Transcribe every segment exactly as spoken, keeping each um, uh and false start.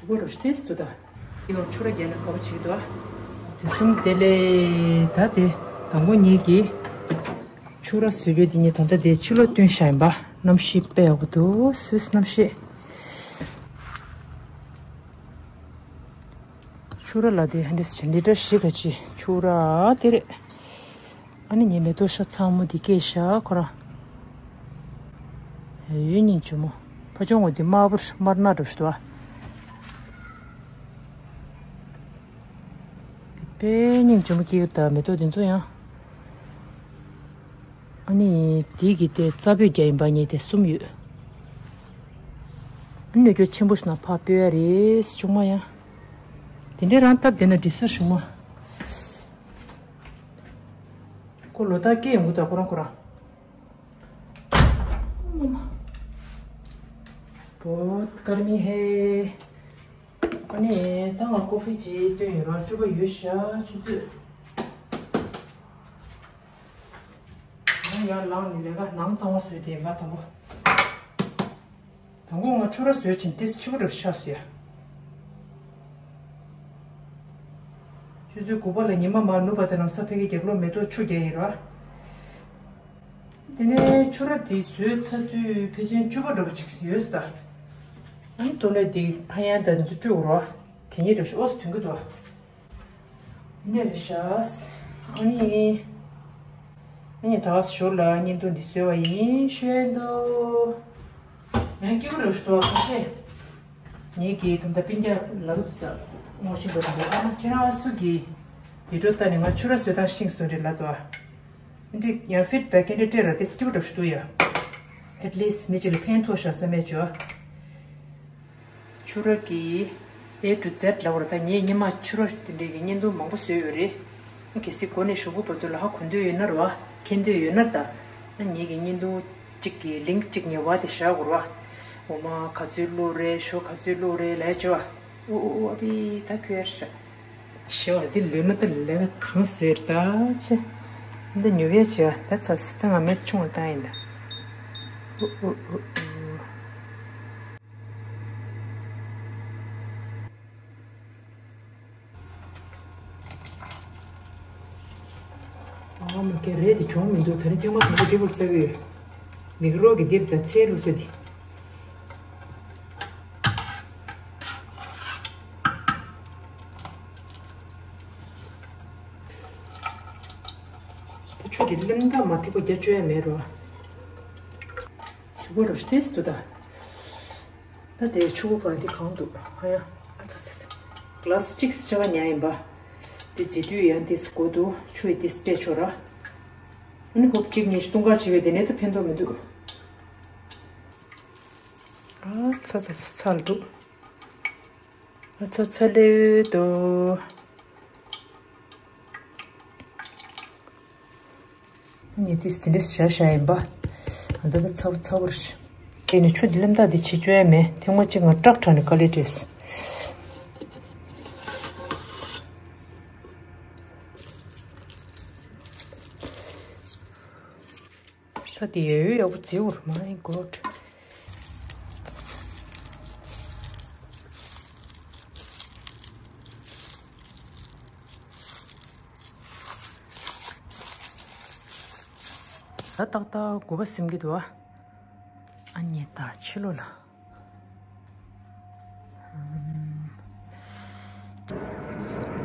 གོ་རོ་ཤི་ཏེས་དུ་ད། ཡོ་ཆུ་ར་རྒྱ་ན་ག་རུ་ཆིག་དུ་ཨ། དུས་གསུམ་དེ་ལས་ད་དེ་དང་པོ་ཉིད་ཀྱི་ཆུ་ར་བཟོས་རྒྱུ་དེ་ཉིད་ད་ལྟ་དེ་ཕྱི་ལོགས་བཏོན་བཞག་ཡིན་པ། གནམ་གཤིས་དཔེ་ཡག་པོ་འདུག་སུད་སི་གནམ་གཤིས། ཆུ་ར་ལ་དེ་ཧན་དེ་སི་ལི་ཊར་བཞི་ག་ཅི་ཆུ་ར་དེ་རེད། ཨ་ནི་ངའི་མེ་ཏོག་ཤ་ཚང་མོ་འདི་སྐྱེས་ཤག་ཁོ་རང་། ཡུན་རྙིང་ཆུ་མོ། ཕ་ཆུང་བ་འདི་དམར་པོ་དམར་ནག་འདྲ་ཞིག་འདུག་ཨ། དེ་དཔེ་རྙིང་ཆུ་མོ་སྐྱེས་ད་མེ་ཏོག་འདི་ཚོ་ཡང་། ཨ་ནི་འདི་གི་དེ་རྩ་བོད་རྒྱ་ཡིན་པ་ངས་དེ་གསུམ་ཡོད། ཨ་ནི་ནུ་རྒྱུ་ཆེན་པོ་ཞིག་ན་ཕ་སྤོས་ཡ་རེད་ཆུང་མ་ཡང་། དེ་འདྲའི་རང་སྟབས་བདེ་ན་འདི་སར་བྱུང་མ། ཁོ་ལོ་ཏག་སྐྱེ་ཡོང་གི་འདུག་ཁོ་རང་ཁོ་རང་། बहुत गर्मी है། ཨ་ནི་ད་ང་ཀོ་ཧྥི་ཅིག་བཏོན་ཡོད་ར་བཅུ་པ་ཡོད་ཤག་ཆུ་ཚོད། ང་ཡར་ལངས་ནས་ལས་ཀ་ནང་གཙང་མ་བཟོས་ཏེ་ང་དང་པོ། དང་པོ་ང་ཆུ་ར་བཟོས་ཕྱིན་ཏིས་ཕྱི་པོ་རུ་ཤ་བཟོས། ཆུ་ཚོད་དགུ་པ་ལ་ཉི་མ་མར་ནུབ་པ་དང་ལམ་སང་ཕ་གིའི་རྒྱབ་ལོགས་མེ་ཏོག་ཆུ་རྒྱག་ཡིན་ར། དེ་ནས་ཆུ་ར་དེ་བཟོས་ཚར་དུས་ཕལ་ཆེར་བཅུ་པ་འདྲ་པོ་ཅིག་ཡོད་ས། ཨ་ནི་དོ་ལས་དེ་ཧ་ཡང་ད་ནི་ཚོ་སྤྲོད་རོགས། དེ་ཉིད་རེ་ཤོག་ཨོ་སི་ཐོན་གི་འདུག་ཨ་ནི་རེ་ཤག་ཨ་ནི། ཨ་ནི་ད་ཞོར་ལ་བརྙན་ཐུང་འདི་བཟོས་པ་ཡིན་ཤོད་འདུག་ཡང་སྐྱིད་པོ་རེ་ཤོག་ཁ་ཤས། ངེད་ཀྱིས་ད་ལྟ་སྤུན་ཀྱག་ལ་ལུག་ཟ་ངོ་ཤེས་པ་དང་པོ་ཨ་མ་ཁྱེད་རང་ཨ་སུ་གི་བི་ཌིའོ་ལྟ་ནས་ང་ཆུ་ར་བཟོས་སྟངས་ཤེས་སོང་རེད་ལབ་འདུག་འདི་ཡང་ཕིཌ་བེག་འདི་སྤྲད་ར་དེ་སྐྱིད་པོ་འདྲ་ཞིག་འདུག་ཡ། ཨེཊ་ལིསཊ་མི་གཅིག་ལ་ཕན་ཐོགས་ཤག་བསམ་མེད་བྱོས། ཆུ་ར་གི་A to Z ལབ་པ་རེད་ད། ངས་སྔོན་མ་ཆུ་ར་དེ་འདྲའི་གི་བརྙན་ཐུང་མང་པོ་བཟོས་ཡོད་རེད། གལ་སྲིད་མགོ་ནས་གཞུག་གུ་བར་དུ་ལ་ཧ་གོ་འདོད་ཡོད་ན་རེད་བ། མཁྱེན་འདོད་ཡོད་ན་རེད་ད། ངེད་ཀྱི་བརྙན་ཐུང་གཅིག་གི་ལིང་ཀི་གཅིག་ཉེ་བ་དེ་བཞག་དགོས་རེད་བ། འོ་མ་ག་ཚོད་བླུགས་རེད། ཞོ་ག་ཚོད་བླུགས་རེད་ལབ་བྱས་བ། ཨོ་ཨོ་ཨོ་ཨ་ཕི་ད་ཁྱོད་ཡར་ཤག་ཞེས་པ་འདི་ལོས་མ་ལྟ་ལས་ཀ་གང་ཟེར་ད་ཆེ། འདི་ཉོ་བའི་བྱས་ད་ཚ་སི་ད་ང་མེད་ཆུང་བ་བཏང་ཡིན་ད། ཨུ་ཨུ་ཨུ་ཨུ། ཨ་མ་ཀེ་རེད་དེ་གྱོང་མི་འདུག་ད་རིང་ཐེངས་མ་དང་པོ་འབྲི་བར་བཙལ་གི་ཡོད། མིག་རོགས་ཀྱི་འདིར་ད་ཚེ་ལུ་ས་འདི། ད་ཆུ་གི་ལེམ་ཐག་མ་ཐིག་པོ་རྒྱ་བཅོས་ཡ་མེད་རོ། ཆུ་བོ་རུ་ཤི་ཏེས་དུ་ད། ད་དེ་ཆུ་བོ་པ་འདི་གང་འདུག་ཧ་ཡ། ཨ་ཚ་ཚ་ཚ། གླ་སི་ཅིག་སི་ཆ་བ་ཉ་ཡིན་པ། དེ་རྗེས་དུས་ཡང་དེ་སི་གོ་འདུག་ཆུ་ཡི་དེ་སི་སྤྲད་ཆོག་ར། ཨ་ནི་ཧོབ་གཅིག་ཉི་ཤུ་སྟོང་ཁ་ཆེ་བས་དེ་ནས་ད་ཕན་ཐོགས་མི་འདུག་ཨ་ཚ་ཚ་ཚ་ཚ་ལ་འདུག་ཨ་ཚ་ཚ་ལེའུ་དོ། ཉི་ཏིས་དེ་འདྲས་བྱ་བྱ་ཡིན་པ། ཨ་ད་ད་ཚ་བོ་ཚ་བོར་ཤི། དེ་ནི་ཆུ་འདི་ལེམ་ཐག་འདི་ཆེ་བཅོས་ཡ་མེད། ཐེངས་མ་གཅིག་ང་ཀྲག་ཁྲག་ནས་དཀའ་ལས་སྤྲད་སོང་། ད་དེ་ཡོད་ཡོད་ཡག་པོ་བརྫིས་འོར། My God། ད་ཏག་ཏག་དགུ་པ་ཟིན་གྱི་འདུག་ཨ། ཨ་ནི་ད་ཕྱི་ལོགས་ལ།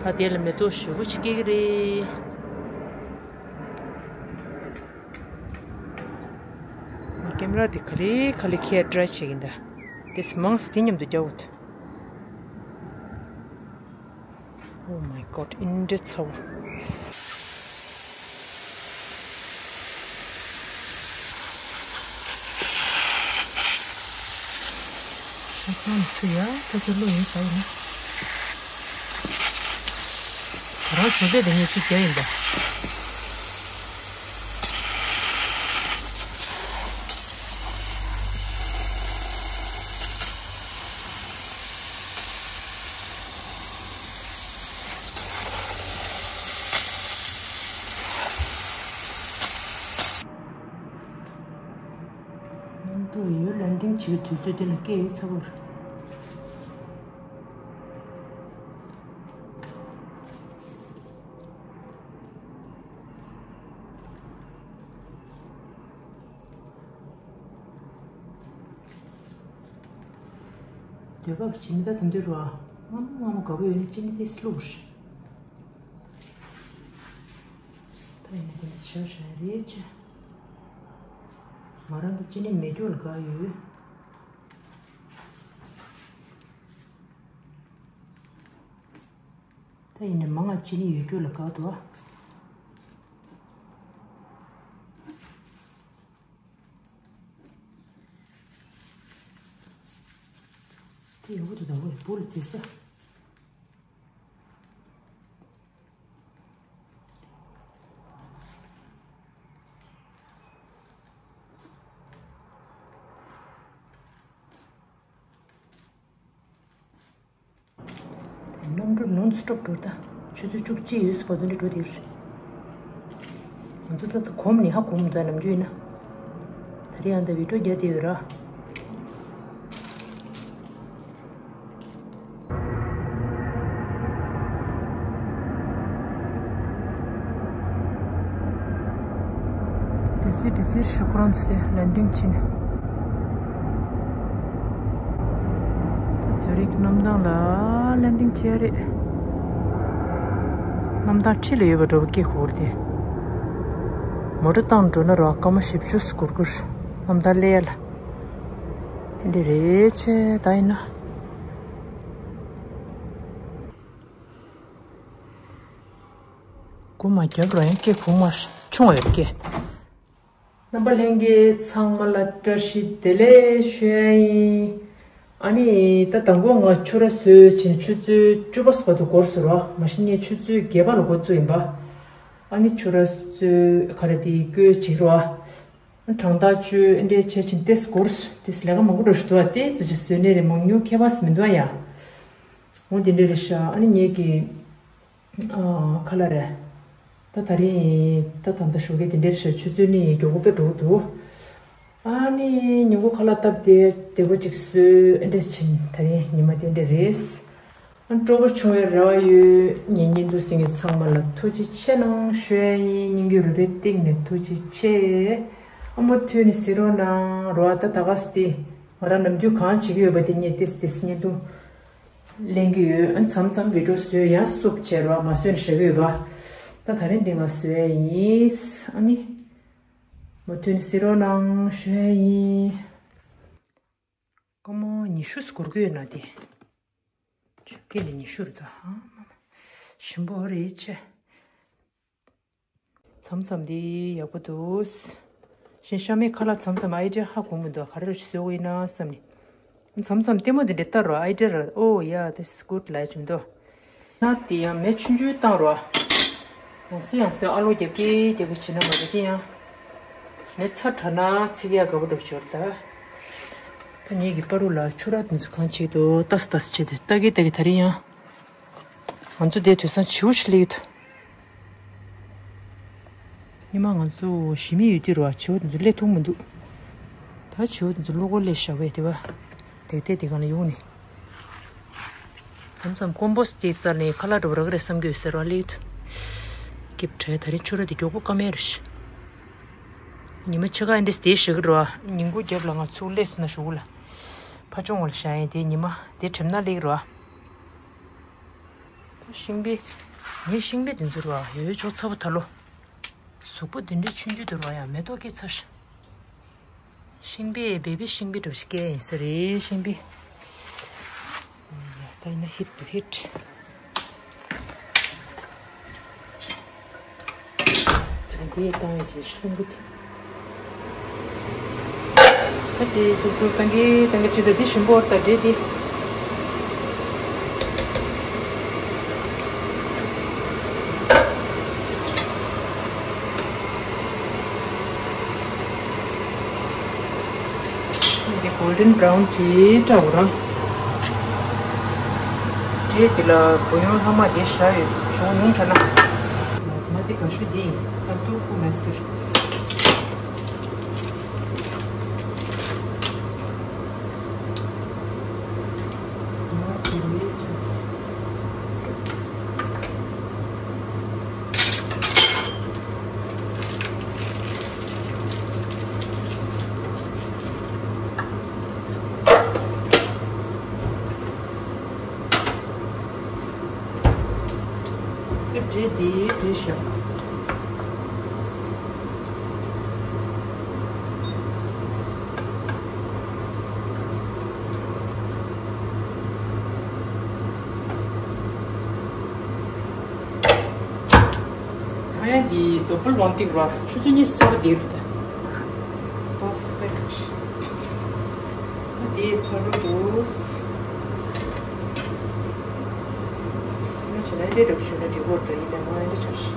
ད་དེ་ལ་མེ་ཏོག་ཞེ་པོ་ཅིག་སྐྱེ་གི་རེད། ཀེམ་ར་དེ་ག་ལེ་ག་ལེ་ཁྱེར་ཊ་རའི་བྱེད་ཀྱིན་ད། དེ་མང་སི་དེ་མཉམ་དུ་རྒྱག་འོ། Oh my God, ཨིན་འདྲེ་ཚ་བོ། ཁམ་ཚུ་ཡ་ད་ཚོ་ལོ་ཡིན་ས་ཡིན། ད་རང་བཟོ་ལས་དེ་ངས་ཅིག་རྒྱག་ཡིན་པ། ནང་དུ་ཡོད་ལན་ཏིང་བྱེད་པའི་དུས་ཚོད་དེ་ལ་སྐད་ཡོད་ཚ་བོར། འདོད་པ་གི་ཅི་ནི་ད་དུང་འདོད་རོ། ཨ་མ་ཨ་མ་དགའ་པོ་ཡོད་ནི་ཅི་ནི་དེ་སླུ་རེད། ད་ཡིན་ན་དེ་ནི་ཤ་ཤ་རེད་ཅེ། ང་རང་གི་ཅི་ནི་མེད་རྒྱུ་ལ་དགའ་ཡོད། ད་ཡིན་ན་མང་ང་ཅི་ནི་ཡོད་རྒྱུ་ལ་དགའ་འདུག། དེ་ཡོད་དུ་ད་བོད་བོད་ལ་བརྩི་ས། གནམ་གྲུ་ནོན་སི་ཊོབ་འགྲོ་ད། ཆུ་ཚོད་བཅུ་གཅིག་ཡོལ་སུ་བར་དུ་འདྲ་འགྲོ་དེ་རེད། ང་ཚོ་ད་ལྟ་གོམ་ནས་ཧ་གོམ་ད་ནམ་རྒྱུན་ཡིན་ན། ད་རེས་ཡང་ད་བི་ཌིའོ་རྒྱག་བསྡད་ཡོད་ར། བི་ཟི་བི་ཟི་ཧྲི་ཁོ་རང་ཚོས་ལན་ཌིང་ཕྱིན། ཛུ་རིག་གནམ་ཐང་ལ་ལན་ཌིང་བྱས་རེད། གནམ་ཐང་འཁྲིས་ལ་ཡོད་པ་འདྲ་པོ་སྐད་ཤོར་ཏེ། མོ་ཊ་བཏང་འགྲོ་ན་རོགས་སྐར་མ་བཞི་བཅུ་འགོར་གྱི་རེད། གནམ་ཐང་སླེབས་ཡ་ལ། འདི་རེད་ཆེ་ད་ཡིན་ན། སྒོ་མ་བརྒྱབ་རོགས་ཡང་སྐད་གོང་མ་ཆུང་བ་ཡོད་སྐད། རྣམ་པ་ལྷན་རྒྱས་ཚང་མ་ལ་བཀྲ་ཤིས་བདེ་ལེགས་ཞུ་ཡ་ཡིན། ཨ་ནི་ད་དང་པོ་ང་ཆུ་ར་བཟོས་ཕྱིན་ཆུ་ཚོད་བཅུ་པ་བར་དུ་འགོར་སོང་ར། མ་གཞི་ངས་ཆུ་ཚོད་བརྒྱད་པ་ལ་འགོ་བཙུགས་ཡིན་པ། ཨ་ནི་ཆུ་ར་བཟོས་ག་རེ་དེ་བསྐོལ་བྱེད་ར། གྲང་ཐག་ཆོད་འདྲའི་བྱས་ཕྱིན་ཏེས་འགོར་སོང་། ཏེས་ལས་ཀ་མང་པོ་འགྲོ་ཞིག་འདུག་ཨ། ཏེ་ཙི་ཅི་བཟོས་ནས་རེད། མང་ཉུང་ཁྱད་པར་མི་འདུག་ཨ་ཡ། འོ་དེ་འདྲ་རེད་ཤག་ཨ་ནི་ངེད་ཀྱི། ཨ། ཁ་ལག་རེད། ད་ད་རིང་ད་ད་ལྟ་ཞོགས་ཀས་དེ་འདྲའི་ཞག་ཆུ་ཚོད་གཉིས་མགྱོགས་པོ་དཔེ་འགྲོ་འདུག་ཨ་ནི་ཉིན་གུང་ཁ་ལག་བཏབ་སྟེ་བདེ་པོ་ཅིག་གསོས་ཨེ་འདྲས་ཕྱིན། ད་རིང་ཉི་མ་དེ་འདྲ་རེད། ཨ། སྤྲོ་པོ་བྱུང་བའི་རེ་བ་ཡོད། ངའི་བརྙན་ཐུང་གཟིགས་མཁན་ཚང་མ་ལ་ཐུགས་རྗེ་ཆེ་གནང་ཞུ་ཡ་ཡིན། སྙིང་གི་རུས་པའི་གཏིང་ནས་ཐུགས་རྗེ་ཆེ། ཨ། མུ་མཐུད་ནས་གཟིགས་རོགས་གནང་རོགས། ད་ད་ག་སེ་དེ་ང་རང་ནམ་རྒྱུན་གང་བྱེད་ཀྱི་ཡོད་པ་དེ་ངས་ཏེས་ཏེས་བརྙན་ཐུང་ལེན་གྱི་ཡོད། ཨ། མཚམས་མཚམས་བི་ཌིའོ་བཟོས་ཡང་སུབ་བྱས་རོགས། མ་བཟོས་ནས་བཞག་གི་ཡོད་པ། ད་ད་རིང་འདི་ང་བཟོས་ཡ་ཡིན། ཨ་ནི། མུ་མཐུད་ནས་གཟིགས་རོགས་གནང་ཞུ་ཡ་ཡིན། སྐར་མ་ཉི་ཤུ་འགོར་གྱི་ཡོད་ན་དེ། ཆུ་སྐད་ནས་ཉི་ཤུ་རེད་ད། ཨ་མ་མ། ཞིམ་པོ་རེད་ཆེ། མཚམས་མཚམས་འདི་ཡག་པོ་འདུག་ཞིང་ཤ་མེད་ཁ་ལག་མཚམས་མཚམས་ཨའི་ཌི་ཡ་ཧ་གོ་མི་འདུག་ག་རེ་རེ་བཟོ་དགོས་ཡིན་ན་བསམ་ནས། མཚམས་མཚམས་ལྟད་མོ་འདི་འདྲ་ལྟ་རོགས། ཨའི་ཌི་ཡ་ར། ཨོ་ཡ་this good ལ་ཡ་ཆུ་མི་འདུག་ན་དེ་ཡང་མེ་ཆུང་ཆུང་བཏང་རོགས། ཡང་སེ་ཡང་སེ་ཨ་ལོ་རྒྱབ་ཀྱི་རྒྱབ་ཀྱི་བྱེད་ན་མ་རེད་དེ་ཡང་། མེ་ཚ་དྲགས་ན་ཚིག་ཡག་དགའ་པོ་འགྲོ་ཞོར་ད། ད་ངེད་ཀྱི་པ་རུ་ལ་ཆུ་རགས་དེ་ཚོ་གང་བྱེད་དོ་ལྟ་སི་ལྟ་སི་བྱེད་དོ་ལྟ་གི་ལྟ་གི་ད་རིང་ཡང་། ང་ཚོ་དེ་དུས་སང་བྱིའུ་ཞིག་སླེབས་འདུག་ཉི་མ་ང་ཚོ་ཞི་མི་ཡོད་དུས་ར་བྱིའུ་དེ་ཚོ་སླེབས་ཐུབ་མི་འདུག་ད་བྱིའུ་དེ་ཚོ་གློ་བུར་སླེབས་བཞག་པས་དེ་བ། དེག་དེ་དེ་གང་ལ་ཡོང་ནས། མཚམས་མཚམས་ཀོམ་པོ་སི་ཊི་དེ་རྩ་ནས་ཁ་ལག་འགྲོ་བ་རག་གི་རེད་བསམ་གྱི་ཡོད་ཟེར་བ་སླེབས་འདུག་སྐྱིབས་བྲལ་ད་རིང་ཆུ་ར་དེ་མགྱོགས་པོ་སྐམ་ཡ་རེད། ཉི་མ་ཕྱེད་ཀ་ཨེ་འདྲས་དེ་བཞག་གི་ར་བ། ཉིན་གུང་རྒྱབ་ལ་ང་ཚུར་སླེབས་སོང་ན་གཞུག་གུ་ལ། ཕ་ཆུང་བ་ལ་བཞག་ཡིན་དེ་ཉི་མ་དེ་གྲིམ་ན་སླེབས་ཀྱི་ར་བ། ཤིང་པའི། ངའི་ཤིང་པའི་དེ་ཚོ་ར་ཡོད་ཅོག་ཚ་པོ་ད་ལོ། གཟུགས་པོ་དེ་འདྲའི་ཆུང་ཆུང་དུ་ར་ཡང་མེ་ཏོག་སྐྱེས་ཚར་ཤག་ཤིང་པའི་བེ་བི་ཤིང་པའི་འདྲ་ཞིག་སྐྱེས་ཡིན་ས་རེད་ཤིང་པའི། ད་ཡིན་ན་ཧིཊ་དུ་ཧིཊ། ད་འདི་བཏང་ཡོད་ཅེས་ཤིང་པའི་དེ། ད་དེ་ཐུག་ཐུག་བཏང་གི་བཏང་གི་ཅི་ད་འདི་ཞིམ་པོ་ད་འདྲེ་དེ། འདི་གོལ་ཌན་བྷ་རའུན་གྱི་འདྲ་བོ་རང་། འདྲེ་དེ་ལ་གོ་ཡོང་ལྷག་མ་དེ་བཞག་ཡོད་ཞོག་ཉུང་དྲགས་ན། མ་དེ་ག་ཤུ་དེ་ཡིན་ས་ཏུ་ཀུ་མ་སིར། འབྲས་འདི་འབྲས་ཤོག་ང་ཡང་འདི་རྡོ་པོ་ལོང་ཏིག་ར་ཆུ་ཚོད་གཉིས་གསར་པ་འདི་རུ་ད། Perfect. འདི་ཚོ་རུ་འདུག་ང་ཆེ་ན་འདི་འདྲ་བྱུང་ན་འགྲིག་གོ་ད་ཡིན་ན་ང་འདི་ཆ་ཞིག་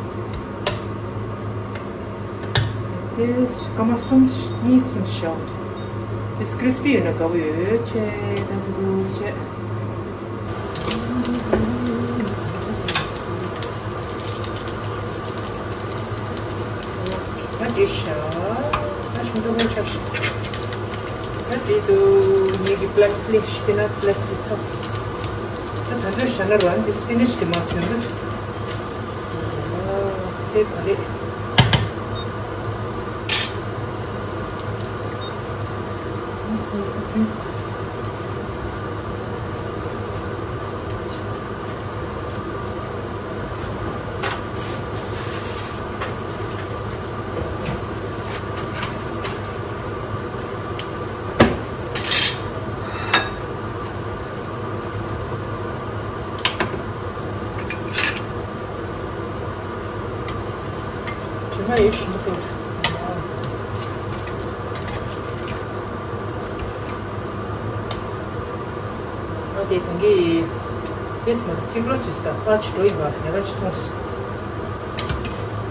དེ་སྐར་མ་གསུམ་གཉིས་གསུམ་ཞིག་བཞག་འདུག་དེ་crispy་ཡོད་ན་དགའ་པོ་ཡོད་ཆེ་ད་འདུག་ཆེ། ད་འདི་ཤ། ད་ཤིང་ཏོག་མང་ཆགས་ཤིག་ད་འདི་དུ་ངེད་ཀྱི་པི་ལེ་ཊི་ལས་པི་ནཊ་པི་ལེ་ཊི་ལས་ཚོགས་སོ། ད་ད་འདོད་བྱ་ན་རང་གི་སི་པི་ནེཆ་དེ་མ་ཐོན་གི། ཚེ་ག་རེད། དྲི་མ་ཡོད་ཞུ་མི་འདུག་ཨ་དེ་དེང་གི་ཏེས་མ་ཚིག་རོ་ཆུ་སྟ་པ་ཆི་འགྲོ་ཡི་བ་ཡ་ག་ཆི་མཐོང་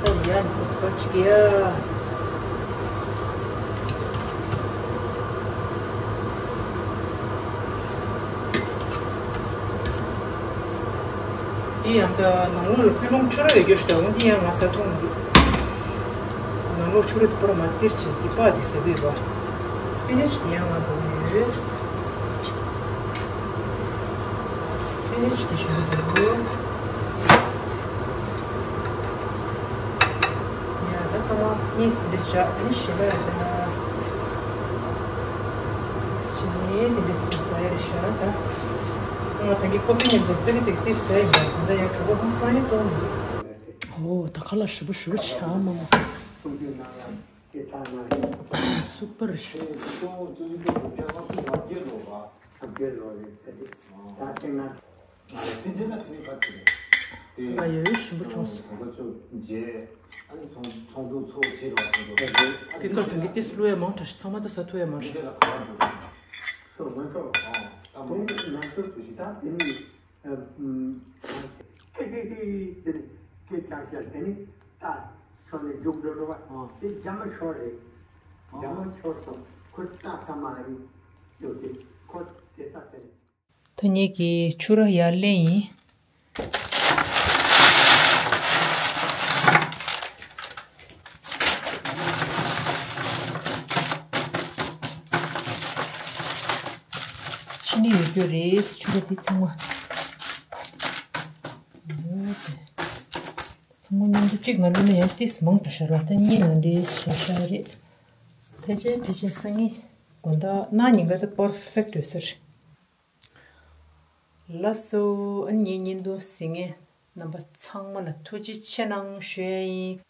སོང་། ད་ཡ་ནི་པ་ཆི་གི་ཡ། དེ་ཡང་ད་ནང་ལོགས་ལ་ཧྥུ་ལོང་ཆུ་ར་ཡོད་རྒྱུ་ཞིག་ད་འོན་ཏེ་ཡང་ང་ས་མཐོང་མི་འདུག་ནང་ལོགས་ཆུ་ར་དེ་པོ་ར་མ་བཙིར་ཅིག་དེ་པ་དེ་ཟ་གི་ཡོད་པ། སི་པི་ནེཆ་དེ་ཡང་ང་འདུག་ཡོད། སི་པི་ནེཆ་དེ་ཞུ་གི་འདུག་ཡ་ད་ཀ་མ་གཉིས་སི་པི་ནེཆ་ཨ་ནི་ཞི་བ་རེད་ད། ཞི་བ་དེ་འདྲ་སི་ཟ་ཡ་རེད་ཤ་ད། ང་ད་གི་ཀོ་ཕི་མཉམ་དུ་ཙི་གི་ཙི་གི་ཏི་ཟ་ཡི་མ་ད་ཡ་གྲོད་ཁོག་ཧང་སང་ཡ་གཏོང་མི་འདུག་ཨོ་ད་ཁ་ལག་ཞིམ་པོ་ཞེ་པོ་ཆགས་མ་མ། སུ་པར་ཞིམ་པོ། ང་ཡོད་ཞིམ་པོ་བྱུང་སོང་། དེ་སྐབས་དོན་གྱི་ཏིས་བླུ་ཡ་མང་དྲགས་ཤིག་ཚང་མ་ད་ཟ་ཐུབ་ཡ་མ་རེད། སོ་མ་སོ། དེ་ནི་ང་ཚོ་ཚོ་ཞིག་ད་དེ་ནི། ཧི་ཧི་ཧི་ཟེར་སྐད་ཀྱང་བཤད། དེ་ནི་ད་ཤོར་ནས་རྒྱུགས་འགྲོ་རོ་བ། དེ་རྒྱ་མ་ཤོར་རེད། རྒྱ་མ་ཤོར་སོང་། ཁོ་ད་ཚང་མ་ཡིན་ཡོད་དེ་ཁོ་དེ་ས་དེ་རེད། ད་ངེད་ཀྱིས་ཆུ་ར་ཡར་ལེན་ཡིན། ཕྱི་ནས་ཡོད་རྒྱུ་རེད་ཆུ་ར་འདི་ཚང་མ། འོ་དེ། ཚང་མ་མཉམ་དུ་གཅིག་ནང་བླུགས་ན་ཡང་ཏིས་མང་དྲགས་ཤག་ར། ད་གཉིས་ནང་འདྲེས་བྱས་ཤག་རེད། ཕལ་ཆེར་ཕལ་ཆེར་སང་ཉིན་དགོང་དག་གནངས་ཉིན་ཀ་ད་པར་ཕེག་ཊི་ཡོད་ས་རེད། ལགས་སོ། ཨ་ནི་ངའི་བརྙན་ཐུང་གཟིགས་མཁན་རྣམ་པ་ཚང་མ་ལ་ཐུགས་རྗེ་ཆེ་གནང་ཞུ་ཡ་ཡིན།